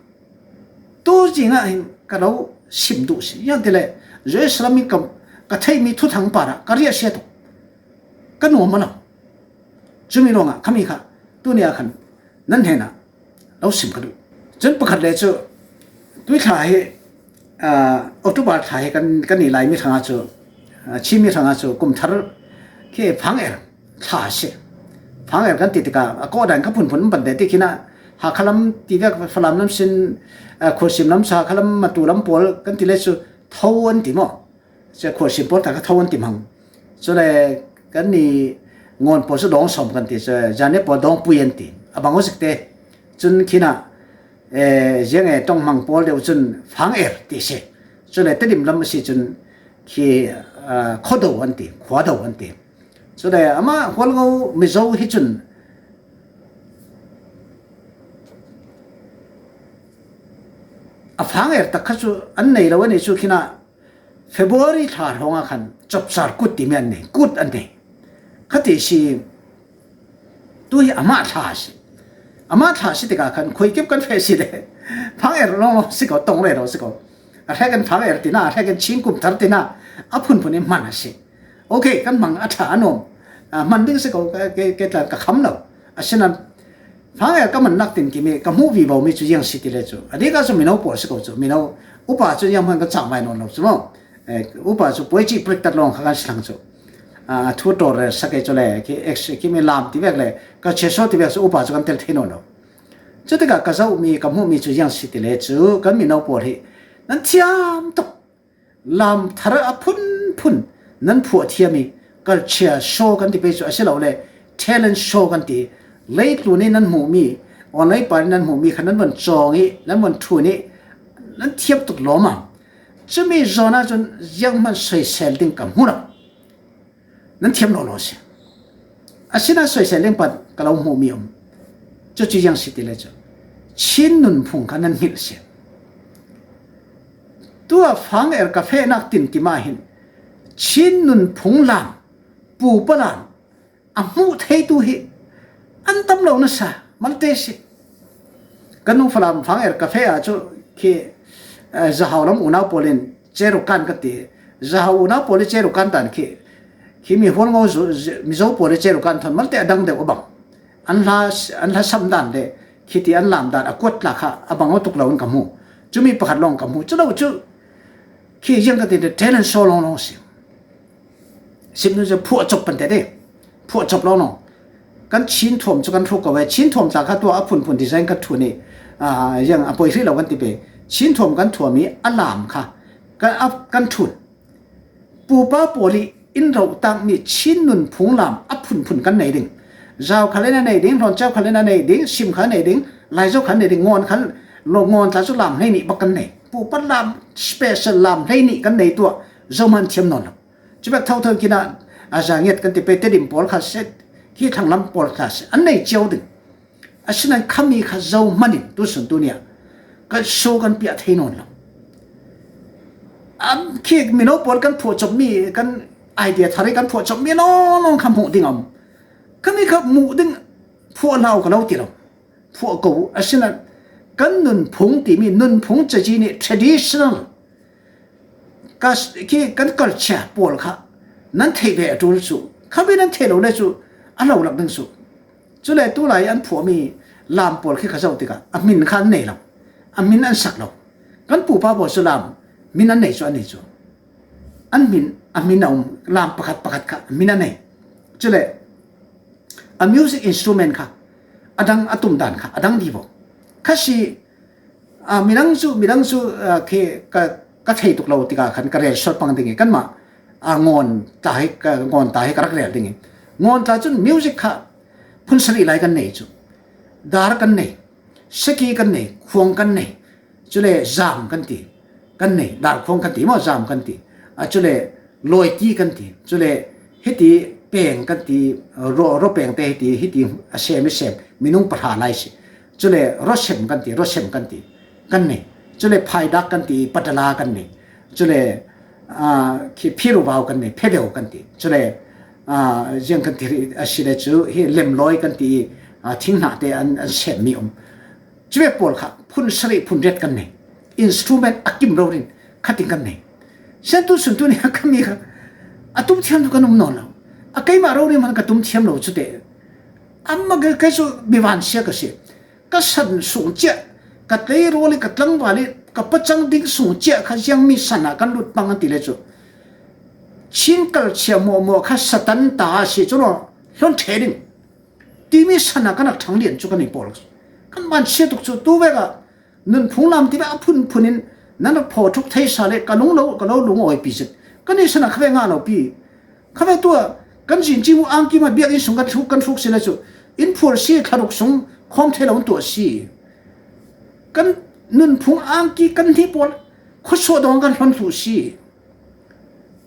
tu zingah hin ka lo sim duh si. Ziangtile Jerusalem in ka, ka theihmi thuthang parah ka riahsia tuk. Ka nuam a lo. Cumi ruangah khami kha tuni ah khan nan hnenah lo sim ka duh. Cun pakhat le cu tui thla hi, aa, October thla hi kan, kan i Laimi hrangah cu, aa, Chinmi hrangah cu kum thar khi Phang Er thla a si. Phang Er kan ti tikah a kawhdan kha phunphun um pante ti khinah Hakha lam ti vek Falam lam sin, aa, Khursim lam, Hakha lam, Matu lam pawl kan ti le cu tho an ti maw? Cia khualsim pawl ta kha tho an ti hmang. Cule kan ni ngawn pawl cu dawng sawm kan ti, cu zane pawl dawng pui an ti. A bang aw zik te. Cun khinah, eh, ziang e ṭong hmang pawl deuh cun fang er ti si. Cule Tedim lam a si cun khi, ah, khuado an ti, khuado an ti. Cule amah Hualngo Mizo hi cun a fang er tak kha cu an nei lo, an nih cu khinah February thla hrawngah khan copcar kut timi an nei, kut an nei. Khati si, tu hi amah thla a si. Amah thla a si tikah khan khuikip kan feh si le fang er lawnglawng si ko, tong rero si ko. A hrek in fang er tina, a hrek in Chin kum thar tina, a phunphun in hman a si. Ok, kan hmang a ṭha a nuam. Ah, hman ding si ko, ke, ke, ke tlan ka kham lo. Asinain fang er ka mannak tinkim i ka hmuh vivo mi cu ziang si ti le cu. A dikah cu mino pawl si ko cu. Mino upa cu ziang hman kan cangvai nawn lo cu maw. Eh, upa cu puai cih prik tat lawng kha kan si thlang cu. Ah, thu ṭawl rel sak e cu le, khi ex, khi mi lam ti vek le, ka cheshaw ti vek cu upa cu kan tel thei nawn lo. Cutikah ka zohmi, ka hmuhmi cu ziang si ti le cu, kan mino pawl hi nan thiam tuk. Lam thar a phunphun nan phuah thiam i, culture show kan ti pei cu a si lo le, talent show kan ti. Leitlun i nan hmuhmi, online par i nan hmuhmi kha nan von cawng i, nan von ṭhun i, nan thiam tuk lawm a. Cumi zawn ahcun zianghman soisel ding ka hmu lo. Nan thiam lawlaw si. Asinain soisel ding pan ka lo hmuhmi um. Cucu ziang si ti le cu Chin nunphung kha nan hngilh si. Tuah fang er ka fehnak tinkim ah hin Chin nunphung lam, pupa lam a hmuh theitu hi an tam lo nasa malte si. Kan nu Falam fang er ka feh ah cu khi, eh, Zahau lam unau pawl in Cerukan kan ti. Zahau unau pawl i Cerukan dan khi, khi mi Hualngo zu-, zu-, Mizo pawl i Cerukan thawn malte a dang deuh a bang. An hla, an hla sam dan le khi ti an lam dan a kuat tla kha a bang aw tuk lo in ka hmu. Cumi pakhat lawng ka hmu. Cu lo cu khi ziang ka ti le talent show lawnglawng si. Simnu cu phuah cop pan te de. Phuah cop lawnglawng. Kan Chin thuam cu kan hruk ko ve. Chin thuam tla kha tuah a phunphun design kan ṭhun i, ah, ziang a poi hrih lo kan ti pe. Chin thuam kan thuam i a lam kha kan, a, kan ṭhun. Pupa pawl i in roh takmi Chin nunphung lam a phunphun kan nei ding. Zau khal in a nei ding, Hlawnceu khal in a nei ding, Sim khal a nei ding, Laizo khal a nei ding, Ngawn khal, lo, Ngawn tla cu lam hleihnih bak kan nei. Pupa lam, special lam hleihnih kan nei tuah, zohman thiam nawn lo. Cubek thotho kina a zangiat kan ti pei Tedim pawl kha set, khi thanglam pawl kha set, an nei cio ding. Asinain khami kha zohman in tusun tu nia kan show kan piah thei nawn lo. Am, khi mino pawl kan phuah cop mi, kan idea thar i kan phuah cop mi lawnglawng kha hmuh ding a um. Khami kha hmuh ding phuah hlau ka lo ti lo. Phuah ko, asinain kan nunphung timi, nunphung caci nih traditional ka, khi kan culture pawl kha nan theih ve a ṭul cu, khami nan theih lo le cu a lo lak ding cu. Cule tulai an phuahmi lam pawl khi ka zoh tikah a hmin kha an nei lo, a hmin an sak lo. Kan pupa pawl cu lam hmin an nei cu, an nei cu. An hmin, a hmin a um, lam pakhat pakhat kha a hmin an nei. Cule a music instrument kha a dang, a tum dan kha a dang vivo. Kha si, ah, midang cu, midang cu, ah, khi ka, ka thei tuk lo tikah khan ka rel sual pang ding i kanmah, ah, Ngawn tla hi, ka, Ngawn tla hi ka rak rel ding i. Ngawn tla cun music kha phun sarih lai kan nei cu. Dar kan nei, saki kan nei, khuang kan nei. Cule zam kan ti, kan nei, dar khuang kan ti maw, zam kan ti. A cule lawiti kan ti, cule hiti peng kan ti, raw, raw peng te hiti, hiti a sem i sem, minung pahra lai si. Cule rawsem kan ti, rawsem kan ti, kan nei. Cule phaidak kan ti, patala kan nei. Cule, ah, khi phiruvau kan nei, pheveu kan ti. Cule, ah, ziang kan ti a si le cu, hi lemlawi kan ti, ah, thinghnah te an, an sem mi um. Cuvek pawl kha phun sarih phun riat kan nei. Instrument a kim rori in khatin kan nei. Sian tusun tu nih a khami kha a tum thiam tu kan um nawn lo. A keimah rori man ka tum thiam lo cu te. Amah kei, kei cu mi vansia ka si. Ka san sung cia, ka tleirawl i ka tlangval i ka pacang ding sung cia kha ziang mi san ah kan lut pang an ti le cu. Chin culture mawhmawh kha Satan ta a si cu law, hlon ṭhe ding timi san ah kan rak ṭhang lian cu kan i pawl. Kan vansia tuk cu tu vek ah nunphung lam ti vek a phunphun in nan rak phaw ṭhuk thei sa le ka lung lo, ka lo lungawipi zet. Kan nih san ah khavei ngah lo pi. Khavei tua kan zin ci mu angki ma biakinn sung kan hruk, kan hruk si le cu in phuar si, thlaruk sung khawm thei lo in tuah si. Kan nunphung angki kan hnih pawl khuasuah dawng kan hlon thluh si.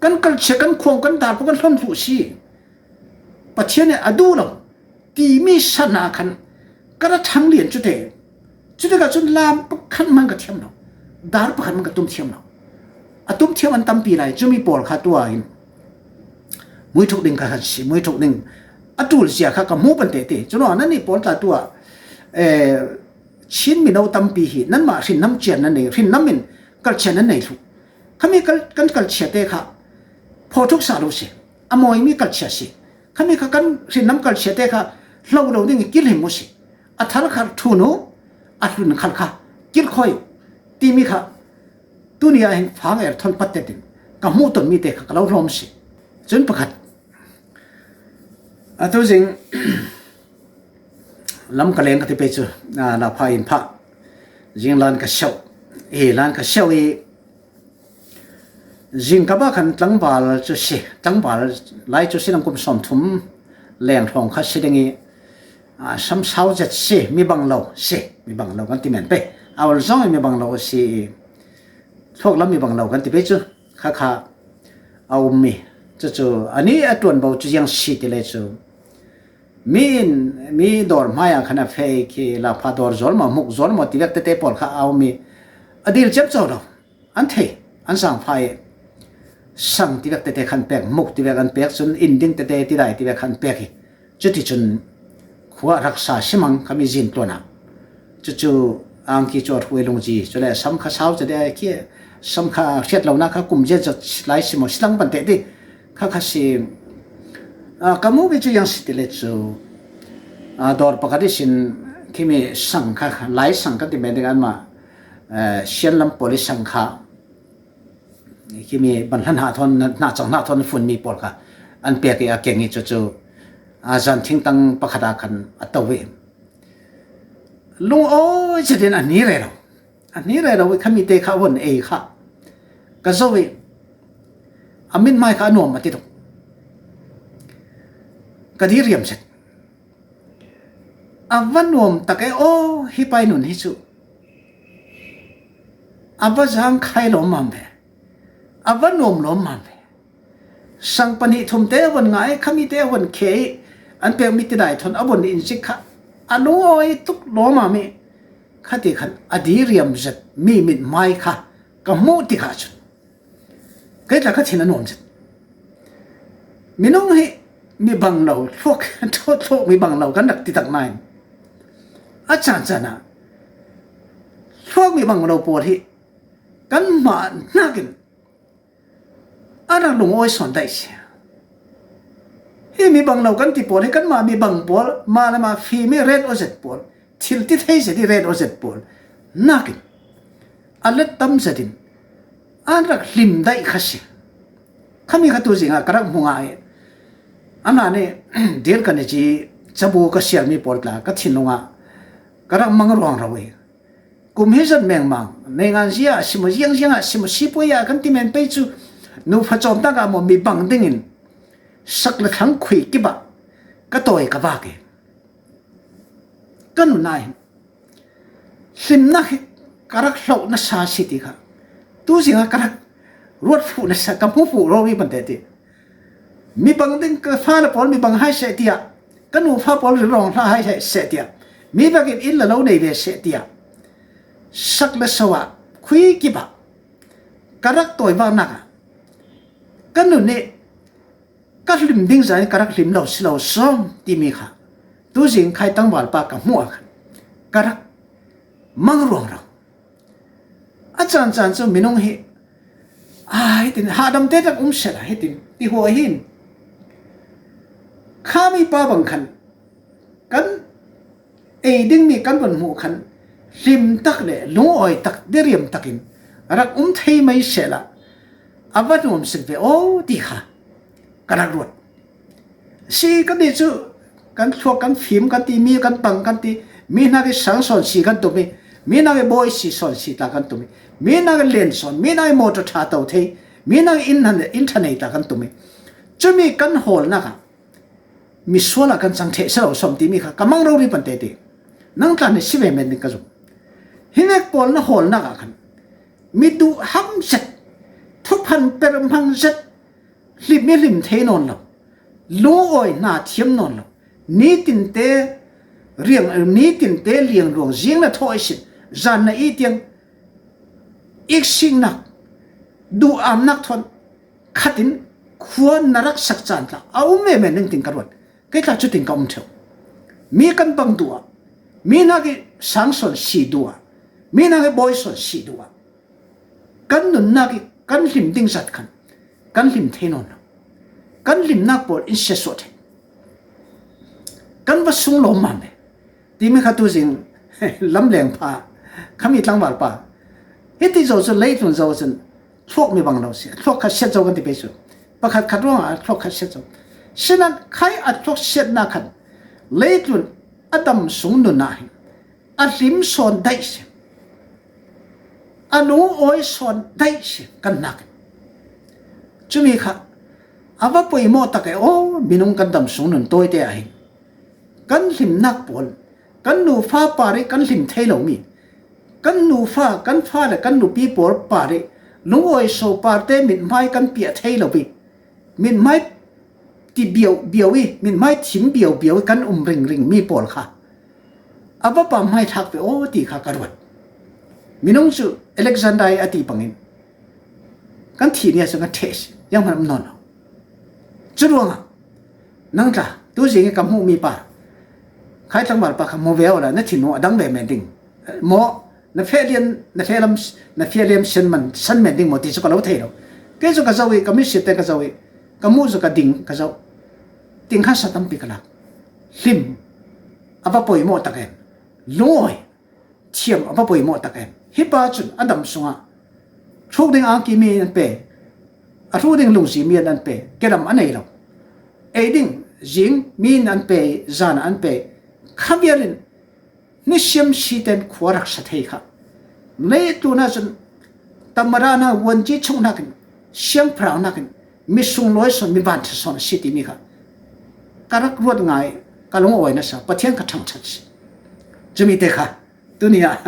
Kan kalchia, kan khuang, kan dar pawl kan hlon thluh si. Pathian nih a duh lo timi san ah khan ka ra thang lian cu te. Cutikah cun lam pakhat hmanh ka thiam lo, dar pakhat hmanh ka tum thiam lo. A tum thiam an tampi lai. Cumi pawl kha tuah in muithuk ding ka khan si, muithuk ding a ṭul zia kha ka hmu pan tete. Culo nannih pawl tla tuah, eh, Chin mino tampi hi nanmah hrinnam ciar nan nei, hrinnam in kalchia nan nei thluh. Khami kal-, kan kalchia te kha phawthuk sa lo si, a mawimi kalchia si. Khami kha kan hrinnam kalchia te kha hlo lo ding i kilhim u si. A thar khar thun u, a hlun khal kha kilkhawi u timi kha tuni ah hin fang er thawn patet in ka hmuh tawnmi te kha ka lo hlawm si. Cun pakhat, atu zing lam ka leng ka ti pei cu, a, Lapa in phah zing lan ka siauh i, lan ka siauh i, zing ka bah khan tlangval cu si, tlangval lai cu si, nang kum sawmthum leng hrawng kha si ding i, a, sam sau zet si, mi bang lo si, mi bang lo kan ti men pei. A ol zong i mi bang lo si i, thluak lam mi bang lo kan ti pei cu, kha kha a um mi. Cucu ani a ṭuan bo cu ziang si ti le cu, mi in, mi dawr hmai ah khan a fei khi Lapa dawr zual maw, hmuk zual maw ti vek tete pawl kha a um mi. A dil ciamco lo. An thei, an zaangfah i sang ti vek tete khan pek, hmuk ti vek an pek, cun in ding tete tidai ti vek khan pek i. Cuticun khua rak sa si mang khami zin tluan ah. Cucu angki cu a hrui lungzi, cule sam kha sau cede khi sam kha hriat lonak kha kum zia zat lai si maw, si lang pan teh ti kha kha si. A, ka muhmi cu yang si ti le cu, a, dawr pakhat ihsin khimi sang kha, lai sang kan ti men ding anmah, eh, sian lam pawl i sang kha. Khimi ban hlan hna thawn, hna cang hna thawn funmi pawl kha an pek i a keng i cucu, a, zan thingtang pakhat ah khan a to i lungawi zetin a ni rero, a ni rero i khami te kha a von ei kha ka zoh i a mithmai kha a nuam a ti tuk. Ka diriam zet. A va nuam tak e aw, hi pai nun hi cu a va zang khai lawmmam ve, a va nuam lawmmam ve. Sang pahnih thum te a von ngah i, khami te a von khe i, an pek mi tidai thawn a von in zik kha a lungawi tuk lawmmam i, khati khan a diriam zet mi mithmai kha ka hmuh tikah cun kei tla ka thin a nuam zet. Minung hi mi bang lo, thluak, thluak mi bang lo kan rak ti tak nain a caan caan ah thluak mi bang lo pawl hi kan hmah hnakin a rak lungawi sawn daih si. Hi mi bang lo kan ti pawl hi kanmah mi bang pawl, mah le mah fim i ret aw zet pawl, thil ti thei zet i ret aw zet pawl nakin a let tam zetin an rak hlim daih kha si. Khami kha tu zingah ka rak hmu ngah i, a hna nih dil kan i ci cabu ka sialmi pawl tla ka thinlung ah ka rak mang ruangro i, kum hi zat mengmang, neingan zia a si maw, ziangziang ah si maw, sipuai ah kan ti men pei cu, nufa cawmtak ah maw, mi bang dingin sak le thlang khui kip ah ka tawi ka vak i, ka nunah hin hlimnak hi ka rak hloh nasa si ti kha tu zingah ka rak ruat fuh nasa, ka hmu fuh rori ban te ti. Mi bang ding ka fale pawl mi bang hai seh tiah, ka nufa pawl rilrawng hlah hai seh tiah, mi vekin inn la lo nei ve seh tiah, sak le so ah khui kip ah ka rak tawi vaknak ah ka nun nih ka hlim ding zai ka rak hlim lo si lo sawm timi kha tu zing khai tangvalpa ka hmuh ah khan ka rak mang ruangro. A caan caan cu minung hi, a, hitin hahdam te tak um sehla hitin ti huai hin khami pa bang khan kan ei dingmi kan von hmuh khan hlim tak le lungawi tak, diriam takin rak um thei mai sehla a va nuam sik ve aw ti kha ka rak ruat. Si kan nih cu kan thluak, kan fim kan ti, mi kan pang kan ti, mi hnak i sang sawn si kan tum i, mi hnak i bawi si sawn si tla kan tum i, mi hnak i len sawn, mi hnak i mawṭaw ṭha to thei, Mi nak in han in tha nei ta kan tum hi. Cumi kan hawlnak ah misual ah kan cang theh si lo sawm timi kha ka mang rori pante ti. Nang tla ni si ve men ding ka zum. Hi nek pawl na hawlnak ah khan mi duh ham zet, thuphan per hmang zet, hlim i hlim thei nawn lo, lungawi hna thiam nawn lo, nitinte riang, nitinte liang luang zing na thaw i sin, zan na i tiang, iksiknak, duhamnak thawn khatin khua na rak sak caan tla a um ve men ding tin ka ruat. Kei tla cutin ka um theu. Mi kan bang duh ah, mi nak i sang sawn si duh ah, mi nak i bawi sawn si duh ah, kan nunnak i kan hlim ding zat khan kan hlim thei nawn lo. Kan hlimnak pawl in siasuah thei. Kan va sung lawm man le timi kha tu zing lamleng pha khami tlangval pa. Hiti zo cu leitlun zo cun thluak mi bang lo si. Thluak khat siat zo kan ti pei cu pakhat khat ruangah a thluak khat siat zo. Sinan khai a thluak siatnak khan leitlun a dam sung nun ah hin a hlim sawn daih si, a lungawi sawn daih si kan nak. Cumi kha a va poimawh tak e aw, minung kan dam sung nun tawite ah hin kan hlimnak pawl, kan nufa par i kan hlim thei lomi, kan nufa, kan fa le kan nupi pawl par i lungawi so parte mithmai kan piah thei lo i, mithmai ti biau biau i, mithmai thim biau biau i kan um ringring mi pawl kha a va pa hmaithlak ve aw ti kha ka ruat. Minung cu Alexander i a ti bangin kan thih ni ah cun kan theh si, zianghman um nawn lo. Cu ruangah nang tla tu zing i ka hmuhmi pa, khai tlangval pa kha mu ve awla na thinlung a dang ve men ding maw, na feh lian, na feh lam, na feh liam sian man san men ding maw ti cu ka lo thei lo. Kei cu ka zoh i ka mitsit te ka zoh i ka muh cu ka ding ka zoh. Ting khan sa tampi ka lak. Hlim a va poimawh tak em, lungawi thiam a va poimawh tak em. Hi pa cun a dam sungah hruk ding angki mi an pe, a hruk ding lungzi mi an pe, kedam a nei lo. Ei ding zing mi an pe, zan an pe, khavial in nisiam si ten khua rak sa thei kha. Leitlun ah cun tamarana vuanci chunghnak in, siangpahrangnak in, mi sunglawi sawn, mi vanṭha sawn a si timi kha ka rak ruat ngai, ka lungawi nasa, Pathian ka ṭhangṭhat si. Cumi te kha tuni ah,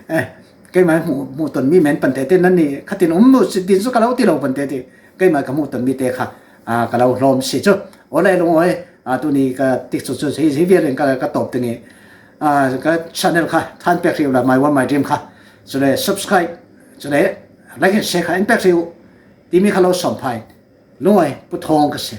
eh, keimah hmuh, hmuh tonmi men pante te, nannih khatin um mu si tin cu ka lo ti lo pante te, keimah ka hmuh tonmi te kha, ah, ka lo hlawm si cu. Awle lungawi, ah, tuni ka tikcu cu hi, hi vial in ka, ka tawp ding i, ah, ka channel kha than pek hri uh la, My One My Dream kha. Cule subscribe, cule like and share kha in pek hri uh. Timi kha lo sawm phai. Lungawi Pu Thawng ka si.